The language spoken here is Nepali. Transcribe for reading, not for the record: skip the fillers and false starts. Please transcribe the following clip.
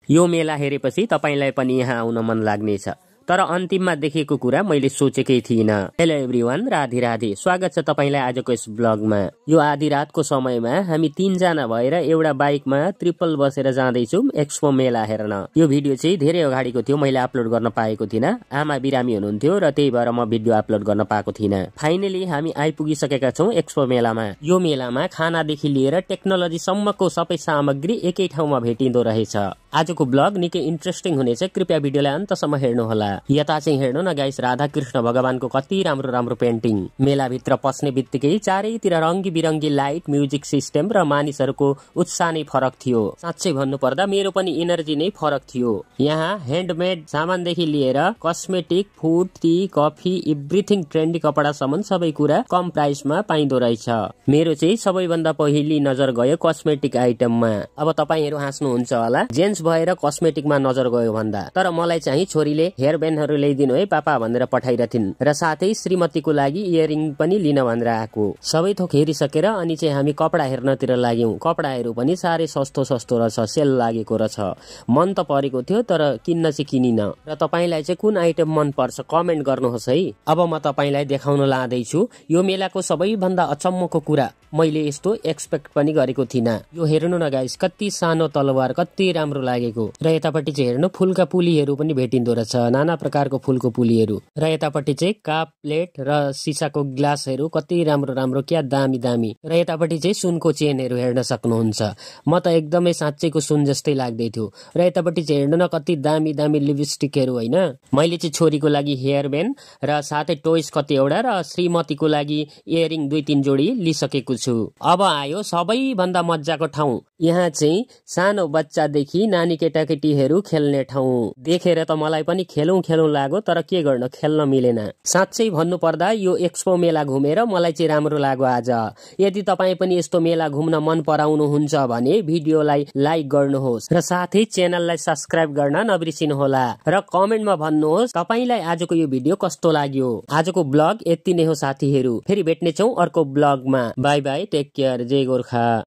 यो मेला हेरेपछि तपाईलाई पनि यहाँ आउन मन लाग्नेछ, तर अन्तिममा देखेको कुरा मैले सोचेकै थिइनँ। Hello everyone, Radhe Radhe. स्वागत छ तपाईलाई आजको यस ब्लगमा। यो आधी रातको समयमा हामी 3 जना भएर एउटा बाइकमा ट्रिपल बसेर जाँदैछौँ एक्सपो मेला हेर्न। यो भिडियो चाहिँ धेरै अगाडिको थियो, मैले अपलोड गर्न पाएको थिइनँ। आमा बिरामी हुनुहुन्थ्यो र त्यही भएर म भिडियो अपलोड गर्न पाएको थिइनँ। फाइनली हामी आइपुगिसकेका छौँ एक्सपो मेलामा। यो मेलामा खानादेखि लिएर टेक्नोलोजी सम्मको सबै सामग्री एकै ठाउँमा भेटिँदो रहेछ। आजको ब्लग निकै इन्ट्रेस्टिङ हुनेछ, कृपया भिडियोलाई अन्तसम्म हेर्नुहोला। यता चाहिँ हेर्नु न गाइस, राधा कृष्ण भगवानको कति राम्रो राम्रो पेन्टिङ। मेलाभित्र पस्ने बित्तिकै चारैतिर रङ्गी बिरङ्गी लाइट, म्युजिक सिस्टम र मानिसहरूको उत्साह नै फरक थियो। साँच्चै भन्नुपर्दा मेरो पनि एनर्जी नै फरक थियो। यहाँ ह्यान्डमेड सामानदेखि लिएर cosmetic, food, tea, coffee, everything, trendy कपडासम्म सबै कुरा कम प्राइसमा पाइँदो रहेछ। मेरो चाहिँ सबैभन्दा पहिली नजर गयो कस्मेटिक आइटममा। अब तपाईहरू हाँस्नुहुन्छ होला, जेन्ट्स भएर कस्मेटिकमा नजर गयो भन्दा, तर मलाई चाहिँ छोरीले हेयर ब्यान्डहरू ल्याइदिनु है पापा भनेर पठाइरहथिन् र साथै श्रीमतीको लागि इयरिङ पनि लिन भनेर आएको। सबै थोक हेरिसकेर अनि चाहिँ हामी कपडा हेर्नतिर लाग्यौं। कपडाहरू पनि साह्रै सस्तो सस्तो रहेछ, सेल लागेको रहेछ। मन त परेको थियो तर किन्न चाहिँ किनिन। र तपाईलाई चाहिँ कुन आइटम मन पर्छ कमेन्ट गर्नुहोस् है। अब म तपाईलाई देखाउन लाँदैछु यो मेलाको सबैभन्दा अचम्मको कुरा। मैले यस्तो एक्सपेक्ट पनि गरेको थिइनँ। यो हेर्नु न गाइस, कति सानो तलवार, कति राम्रो लागेको। र यतापट्टि चाहिँ हेर्नु फुलका पुलीहरू पनि भेटिँदो रहेछ, नाना प्रकारको फुलको पुलीहरू। र यतापट्टि चाहिँ कप, प्लेट र सिसाको ग्लासहरू कति राम्रो राम्रो, क्या दामी दामी। र यतापट्टि चाहिँ सुनको चेनहरू हेर्न सक्नुहुन्छ। म त एकदमै साँच्चैको सुन जस्तै लाग्दै थियो। र यतापट्टि चाहिँ हेर्नु न कति दामी दामी लिपस्टिकहरू होइन। मैले चाहिँ छोरीको लागि हेयर ब्यान्ड र साथै टोइज कतिवटा र श्रीमतीको लागि इयरिङ 2-3 जोडी लिइसकेको छु। अब आयो सबैभन्दा मजाको ठाउँ। यहाँ चाहिँ सानो बच्चादेखि नानी केटाकेटीहरू खेल्ने ठाउँ। देखेर त मलाई पनि खेलौं खेलौं लाग्यो, तर के गर्न, खेल्न मिलेन। साँच्चै भन्नुपर्दा यो एक्सपो मेला घुमेर मलाई चाहिँ राम्रो लाग्यो आज। यदि तपाईँ पनि यस्तो मेला घुम्न मन पराउनुहुन्छ भने भिडियोलाई लाइक गर्नुहोस् र साथै च्यानललाई सब्स्क्राइब गर्न नबिर्सिनुहोला। र कमेन्टमा भन्नुहोस् तपाईलाई आजको यो भिडियो कस्तो लाग्यो। आजको ब्लग यति नै हो साथीहरू, फेरि भेट्नेछौँ अर्को ब्लगमा। बाई बाई, टेक केयर, जय गोर्खा।